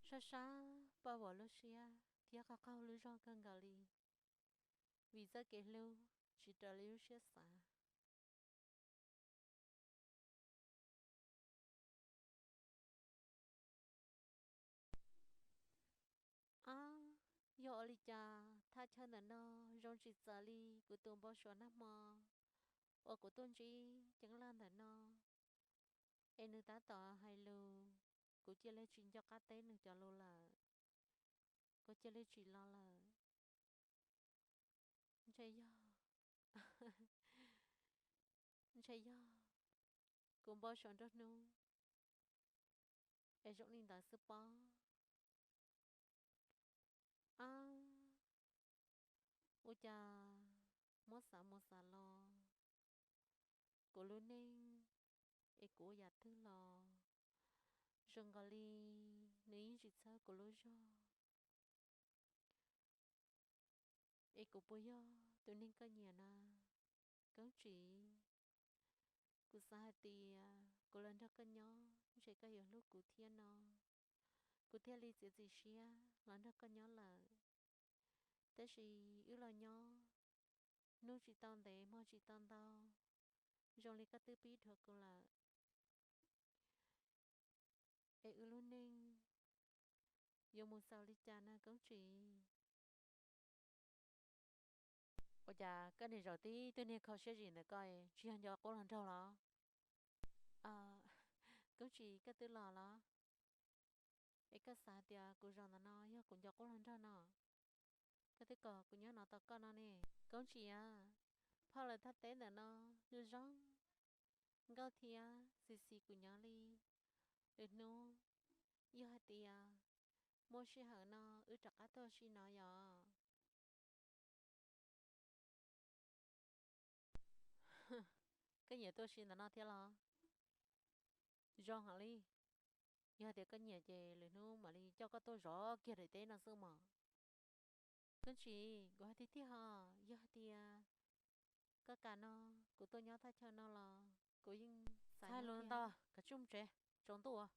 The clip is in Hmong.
Sab sab Paj Vuam lub siab thiab qaug qaug lub zog kawg nkaus li, vim txoj kev hlub tsis raws li lub siab xav. Ab, yog ua li cas thaj chaw ntawm no zoo tsis txawv li kuv tus npau suav nag hmo uas kuv tuaj ntsib Ceeb Laj ntawm no, es nws tab tom hais lus, kuv cia li tsis nco qab teb nws cov lus lawm. Kuv cia li tsis los lawm. Ntshe yog, ntshe yog kuv npau suav nruab hnub es zoo li ntawd xwb pob. Ab, ua cas muab xav mus xav los, kuv lub neej es kuv ua yam twg los zoo nkaus li nws yeej tsis txhawb kuv lub zog. Es kuv puas yog tus neeg koj nyiam na, Koob Tsis? Kuv xav hais tias kuv los nrog koj nyob ntshe koj yuav hlub kuv thiab no, kuv thiaj li txiav txim siab los nrog koj nyob lawm. Tab sis wb los nyob hnub tsis tau ntev hmo tsis tau ntau, zoo li koj twb pib dhuav kuv lawm. Es wb lub neej yuav mus xaus li cas na Koob Tsis? Ua cas koj niag zaum tib tug niag kho siab zim ntawm koj tsis yog nco qub hluas nraug los? Koob Tsis, koj twb los los? Es koj xav tias kuv zaum ntawm no yog kuv nco qub hluas nraug no? Koj twb kom kuv nyob no tos koj no ne. Koob Tsis a, phauj lawv thaj teb ntawm no zoo zoo nkauj thiab xis xis kuv nyob li. Lwm hnub yog hais tias muaj sij hawm no wb rov qab tuaj si no yom. Koj nyiam tuaj si ntawm no thiab los? Zoo heev li. Yog tias koj nyiam ces lwm hnub mam li coj koj tuaj zov kiag daim teb no xwb mas. Koob Tsis, kuv hais tiag tiag os, yog hais tias koj kam no kuv tuaj nyob thaj chaw no los kuv yeej xav nyob thiab. Txhob mus ntau, kav tsij mus tsev, tsaus ntuj.